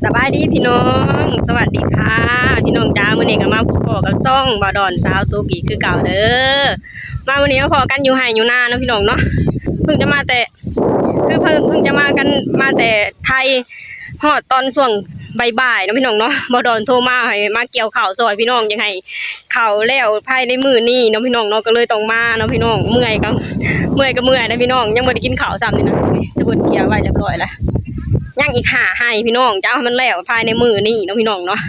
ສະບາຍດີພີ່ນ້ອງ ສະຫວັດດີຄ່ະພີ່ນ້ອງຈ້າ. ມື້ນີ້ກໍມາພົບພໍ້ກັບຊ່ອງບ່າວດອນຊາວຕຸກອີກຄືເກົ່າເດີ. ມາມື້ນີ້ມາພໍ້ກັນຢູ່ໄຮ່ຢູ່ນາເນາະພີ່ນ້ອງເນາະ. ເພິ່ງຈະມາແຕ່ ຄືເພິ່ງ ເພິ່ງຈະມາກັນ ມາແຕ່ໄທ ຮອດຕອນຊ່ວງບ່າຍໆເນາະພີ່ນ້ອງເນາະ. ບ່າວດອນໂທມາໃຫ້ມາກ່ຽວເຂົ້າຊ່ອຍພີ່ນ້ອງ ຢາກໃຫ້ ເຂົ້າແລ້ວພາຍໃນມື້ນີ້ເນາະພີ່ນ້ອງເນາະ ກໍເລີຍຕ້ອງມາເນາະພີ່ນ້ອງ. ເມື່ອຍກໍ ເມື່ອຍກໍເມື່ອຍນະພີ່ນ້ອງ ຍັງບໍ່ໄດ້ກິນເຂົ້າຊ້ຳນີ້ນະ. ນີ້ ສະເບິດກ່ຽວໄວ້ຮຽບຮ້ອຍລະ ຍັງອີກຫ້າໄຮ່ພີ່ນ້ອງ ຈະເອົາໃຫ້ມັນແລ້ວພາຍໃນມື້ນີ້ເນາະພີ່ນ້ອງເນາະ.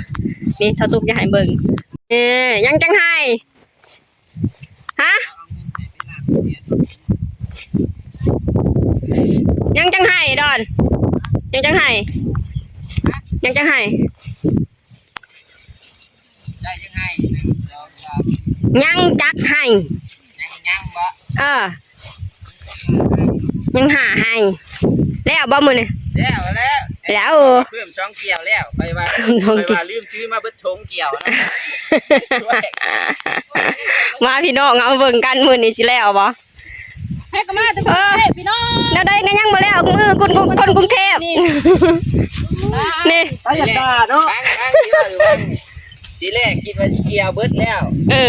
ນີ້ ສາວຕຸກຈະໃຫ້ເບິ່ງ ເອີ ຍັງຈັກໄຮ່ ຮະ ຍັງຈັກໄຮ່ດອນ ຍັງຈັກໄຮ່ ຍັງຈັກໄຮ່ ໄດ້ຈັກໄຮ່ ໜຶ່ງ ສອງ ສາມ ຍັງຈັກໄຮ່ ຍັງ ຍັງບໍ່ ເອີ ຍັງຫ້າໄຮ່. ແລ້ວບໍ່ມື້ນີ້ ແລ້ວ ແລ້ວ ແລ້ວ ເພີ່ມສອງກ່ຽວແລ້ວ ຂ້ອຍວ່າ ຂ້ອຍວ່າລືມຊື້ມາເບິດຖົງກ່ຽວນະ. ມາພີ່ນ້ອງ ເຮົາເບິ່ງກັນ ມື້ນີ້ຊິແລ້ວບໍ່? ໃຜກໍມາແຕ່ກຸງເທບພີ່ນ້ອງ ແນວໃດກໍຍັງບໍ່ແລ້ວ ມືກຸນ ຄົນກຸງເທບນີ້ ນີ້ ໃຜຢາກດ່າເນາະ ຟັງ ຟັງ ຊິເວົ້າຢູ່ ຟັງ. ທີແລກຄິດວ່າຊິກ່ຽວເບິດແລ້ວ ເອີ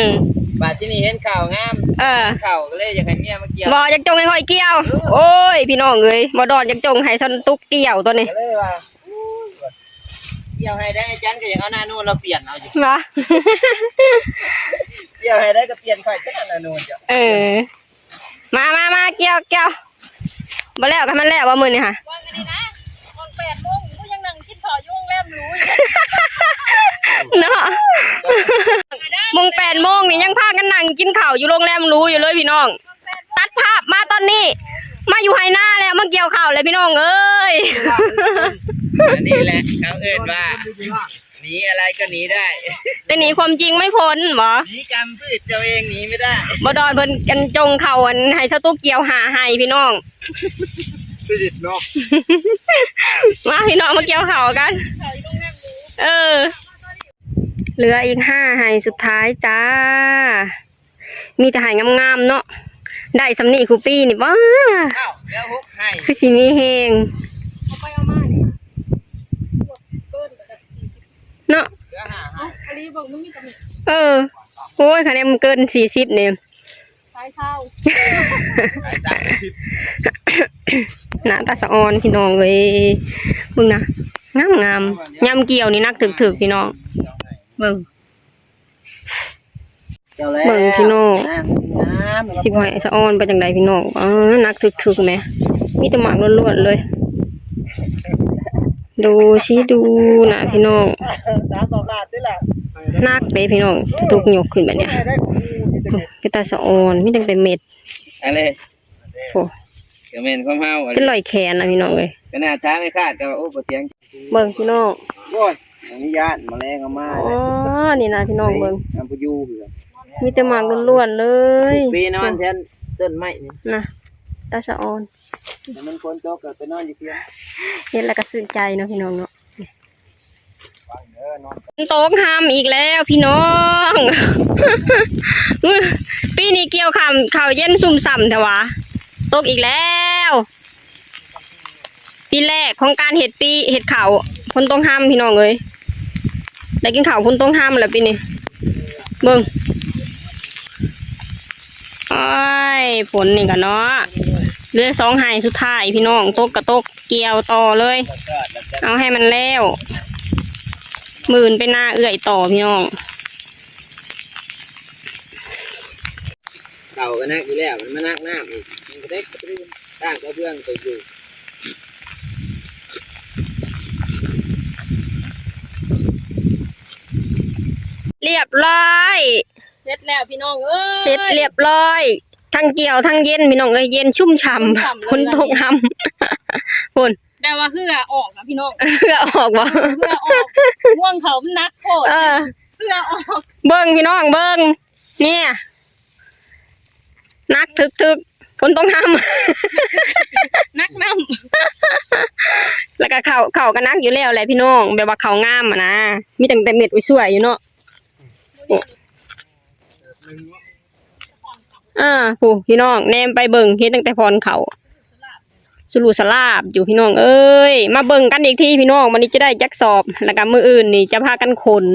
ບາດທີນີ້ເຫັນເຂົ້າງາມ ເອີ ເຂົ້າກໍເລີຍຢາກໃຫ້ເມຍມາກ່ຽວ ບໍ່ ຢາກຈົ່ງໃຫ້ຂ້ອຍກ່ຽວ. ໂອ້ຍ ພີ່ນ້ອງເອີຍ ບໍ່ດອນຢາກຈົ່ງໃຫ້ສັນຕຸກກ່ຽວຕົວນີ້ ກໍເລີຍວ່າ ກ່ຽວໃຫ້ໄດ້ ອາຈານກໍຢາກເອົາໜ້າໂນນລາວປ່ຽນເອົາຢູ່ ຫວາ ກ່ຽວໃຫ້ໄດ້ກໍປ່ຽນຂ້ອຍ ຈັກໜ້າໂນນເຈົ້າ ເອີ. ມາ ມາ ມາ ກ່ຽວ ກ່ຽວ ບໍ່ແລ້ວ ຄັນມັນແລ້ວບໍ່ມື້ນີ້ຫະ ວ່າອັນນີ້ນະ ໂມງແປດໂມງ ຍັງນັ່ງກິນເຂົ້າຢູ່ໂຮງແຮມຫຼູຢູ່ເນາະ. ໂມງແປດໂມງນີ້ຍັງພາກັນນັ່ງກິນເຂົ້າຢູ່ໂຮງແຮມຫຼູຢູ່ເລີຍພີ່ນ້ອງ. ຕັດພາບມາຕອນນີ້ ມາຢູ່ໄຮ່ນາແລ້ວ ມາກ່ຽວເຂົ້າແລ້ວພີ່ນ້ອງເອີຍ. ອັນນີ້ແຫຼະເຂົາເອີ້ນວ່າ ໜີອະໄລກໍໜີໄດ້ ແຕ່ໜີຄວາມຈິງໄມ່ພົ້ນບໍ? ໜີກຳພືດຕົວເອງໜີໄມ່ໄດ້. ບໍ່ດອນເພິ່ນກັນຈົ່ງເຂົ້າອັນໃຫ້ສາວຕຸກກ່ຽວຫ້າໄຮ່ພີ່ນ້ອງ. ພືດເນາະ ມາພີ່ນ້ອງມາກ່ຽວເຂົ້າກັນ. ເອີ ເຫຼືອອີກຫ້າໄຮ່ສຸດທ້າຍຈ້າ. ມີແຕ່ໄຮ່ງາມໆເນາະ ໄດ້ສ່ຳນີ້ຄູ່ປີນີ້ ວ້າ ອ້າວ ເຫຼືອຫົກໄຮ່ ຄືຊິມີແຮງ ເອົາໄປເອົາມານີ້ ເນາະ ເຫຼືອຫ້າໄຮ່ ເອີ ໂອ້ຍ ຄະແນນມັນເກີນສີ່ສິບນີ້ ສາຍຊາວ ໜ້າຕາສະອອນພີ່ນ້ອງເອີຍ ເບິ່ງນະ ງາມໆ ຍາມກ່ຽວນີ້ໜັກຖືກໆ ພີ່ນ້ອງ ເບິ່ງ. ເບິ່ງພີ່ນ້ອງ ຊິບໍ່ໃຫ້ສະອອນໄປຈັ່ງໃດພີ່ນ້ອງ. ເອີ ໜັກຖືກໆ ແໝ່ ມີແຕ່ໝາກລ້ວນໆ ເລີຍ ດູຊິ ດູນະພີ່ນ້ອງ ໜັກເດ້ພີ່ນ້ອງ ຕຸກຍົກຂຶ້ນແບບນີ້ ເປັນຕາສະອອນ ມີຕັ້ງແຕ່ເມັດ ອັນນີ້ ໂອ້ ກໍແມ່ນຂອງເຮົາ ເປັນລອຍແຂນນະພີ່ນ້ອງເອີຍ ຂະໜາດທາງໄອ້ຄາດກໍວ່າ ໂອ້ ບໍ່ຖຽງ. ເບິ່ງພີ່ນ້ອງ ໂອ້ຍ ອະນຸຍາດມາແລງເອົາມາ ອໍ ນີ້ນະພີ່ນ້ອງເບິ່ງ ນຳໄປຢູ່ເຮືອນ ມີແຕ່ໝາກລ້ວນໆ ເລີຍ ໄປນອນແທນຕົ້ນໄມ້ນີ້ນະ ຕາສະອອນ ແຕ່ມັນຝົນຕົກກໍໄປນອນຢູ່ເຮືອນ ເຫັນແລ້ວກໍຊື່ນໃຈເນາະພີ່ນ້ອງເນາະ. ຝົນຕົກຮຳອີກແລ້ວພີ່ນ້ອງ ປີນີ້ກ່ຽວຂ້າວເຢັນຊຸ່ມຊ່ຳແທ້ຫວາ ຕົກອີກແລ້ວ ປີແລກຂອງການເຮັດປີ ເຮັດເຂົ້າ ຝົນຕົກຮຳພີ່ນ້ອງເອີຍ ໄດ້ກິນເຂົ້າຝົນຕົກຮຳແລ້ວປີນີ້ ເບິ່ງ ໂອ້ຍ ຝົນນີ້ກໍເນາະ ເຫຼືອສອງໄຮ່ສຸດທ້າຍພີ່ນ້ອງ ຕົກກໍຕົກ ກ່ຽວຕໍ່ເລີຍ ເອົາໃຫ້ມັນແລ້ວ ມື້ອື່ນໄປນາເອື້ອຍຕໍ່ພີ່ນ້ອງ. ເຂົ້າກໍໜັກຢູ່ແລ້ວ ມັນມາໜັກນ້ຳອີກ ມັນກໍໄດ້ຕັ້ງກະເບື້ອງໄປຢູ່ ຮຽບຮ້ອຍ. ເສັດແລ້ວພີ່ນ້ອງເອີຍ ເສັດຮຽບຮ້ອຍ ທັງກ່ຽວທັງເຢັນພີ່ນ້ອງເອີຍ ເຢັນຊຸ່ມຊ່ຳ ຊຸ່ມຊ່ຳເລີຍ ຝົນຕົກຮຳ ພຸ້ນ ແບບວ່າເຫື່ອອອກນະພີ່ນ້ອງ ເຫື່ອອອກບໍ່? ເຫື່ອອອກ ງວງເຂົາມັນໜັກໂພດ ເອີ ເຫື່ອອອກ ເບິ່ງພີ່ນ້ອງເບິ່ງ ເນີ້ຍ ໜັກຖືກໆ ຝົນຕົກຮຳ ໜັກນ້ຳ ແລ້ວກໍເຂົ້າ ເຂົ້າກໍໜັກຢູ່ແລ້ວແຫຼະພີ່ນ້ອງ ແບບວ່າເຂົ້າງາມຫັ້ນນະ ມີຕັ້ງແຕ່ເມັດອຸ້ຍຊ່ວຍຢູ່ເນາະ. ອ່າ ຜູ້ພີ່ນ້ອງແນມໄປເບິ່ງ ເຫັນຕັ້ງແຕ່ພອນເຂົ້າ ສະຫຼຸສະຫຼາບຢູ່ພີ່ນ້ອງເອີຍ. ມາເບິ່ງກັນອີກທີພີ່ນ້ອງ ມື້ນີ້ຈະໄດ້ຈັກສອບ ແລ້ວກໍມື້ອື່ນນີ້ຈະພາກັນຂົນ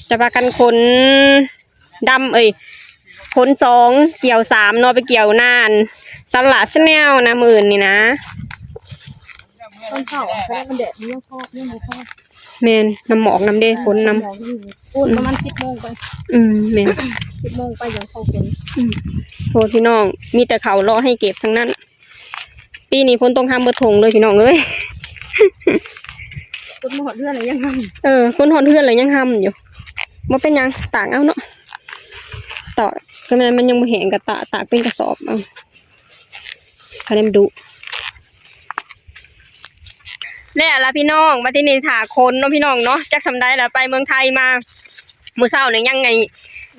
ຈະພາກັນຂົນດຳ ເອີຍ ຂົນສອງ ກ່ຽວສາມເນາະ ໄປກ່ຽວນາອັນສາວຫຼ້າ Channel ນະ ມື້ອື່ນນີ້ນະ. ຕອນເຊົ້າອະ ແຕ່ວ່າມັນແດດມັນຍັງພໍ ຍັງບໍ່ພໍ. ແມ່ນ ນຳໝອກນຳເດ້ ຝົນນຳ ໝອກນຳ. ພຸ້ນ ອືມ ປະມານສິບໂມງໄປ. ອືມ ແມ່ນ ສິບໂມງໄປຍັງພໍຝົນ. ອືມ ໂອ້ ພີ່ນ້ອງ ມີແຕ່ເຂົ້າລໍໃຫ້ເກັບທັງນັ້ນ. ປີນີ້ຝົນຕົກຮຳເບິດທົ່ງເລີຍພີ່ນ້ອງເອີຍ. ຄົນມາຮອດເຮືອນແລ້ວຍັງຮຳ. ເອີ ຄົນຮອດເຮືອນແລ້ວຍັງຮຳຢູ່. ບໍ່ເປັນຫຍັງ ຕາກເອົາເນາະ ຕາກ ຄືມັນ ມັນຍັງບໍ່ແຫ້ງກໍຕາກ ຕາກເປັນກະສອບເອົາ ຄະແນນດຸ. ແລ້ວລະພີ່ນ້ອງ ບັດທີນີ້ຖ້າຂົນເນາະພີ່ນ້ອງເນາະ ຈັກສ່ຳໃດລະ ໄປເມືອງໄທມາ ມື້ເຊົ້ານີ້ຍັງໄງ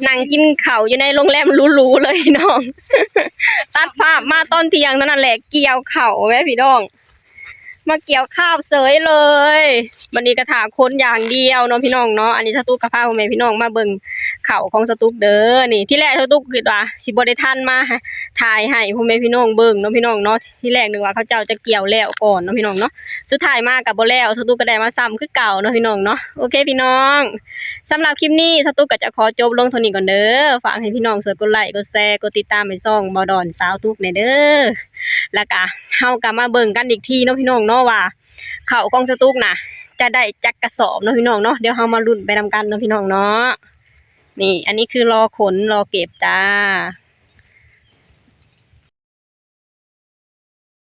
ນັ່ງກິນເຂົ້າຢູ່ໃນໂຮງແຮມຫຼູໆເລີຍພີ່ນ້ອງ. ຕັດພາບມາຕອນທ່ຽງເທົ່ານັ້ນແຫຼະ ກ່ຽວເຂົ້າແມ້ພີ່ນ້ອງ ມາກ່ຽວຂ້າວເສີຍເລີຍ. ບັດນີ້ກໍຖ້າຂົນຢ່າງດຽວເນາະພີ່ນ້ອງເນາະ. ອັນນີ້ສະຕຸກກໍພາພໍ່ແມ່ພີ່ນ້ອງມາເບິ່ງເຂົ້າຂອງສະຕຸກເດີ. ນີ້ ທີແລກສະຕຸກຄິດວ່າຊິບໍ່ໄດ້ທັນມາຖ່າຍໃຫ້ພໍ່ແມ່ພີ່ນ້ອງເບິ່ງເນາະພີ່ນ້ອງເນາະ. ທີແລກນຶກວ່າເຂົາເຈົ້າຈະກ່ຽວແລ້ວກ່ອນເນາະພີ່ນ້ອງເນາະ ສຸດທ້າຍມາກໍບໍ່ແລ້ວ ສະຕຸກກໍໄດ້ມາຊ້ຳຄືເກົ່າເນາະພີ່ນ້ອງເນາະ. ໂອເຄພີ່ນ້ອງ ສຳລັບຄລິບນີ້ສະຕຸກກໍຈະຂໍຈົບລົງເທົ່ານີ້ກ່ອນເດີ. ຝາກໃຫ້ພີ່ນ້ອງຊ່ວຍກົດໄລ ກົດແຊ ກົດຕິດຕາມໃຫ້ຊ່ອງບ່າວດອນສາວຕຸກແດ່ເດີ. ແລ້ວກະເຮົາກໍມາເບິ່ງກັນອີກທີເນາະພີ່ນ້ອງເນາະ ວ່າເຂົ້າຂອງສະຕຸກນະຈະໄດ້ຈັກກະສອບເນາະພີ່ນ້ອງເນາະ. ດຽວເຮົາມາລຸ້ນໄປນຳກັນເນາະພີ່ນ້ອງເນາະ. ນີ້ ອັນນີ້ຄືລໍຂົນລໍເກັບຈ້າ.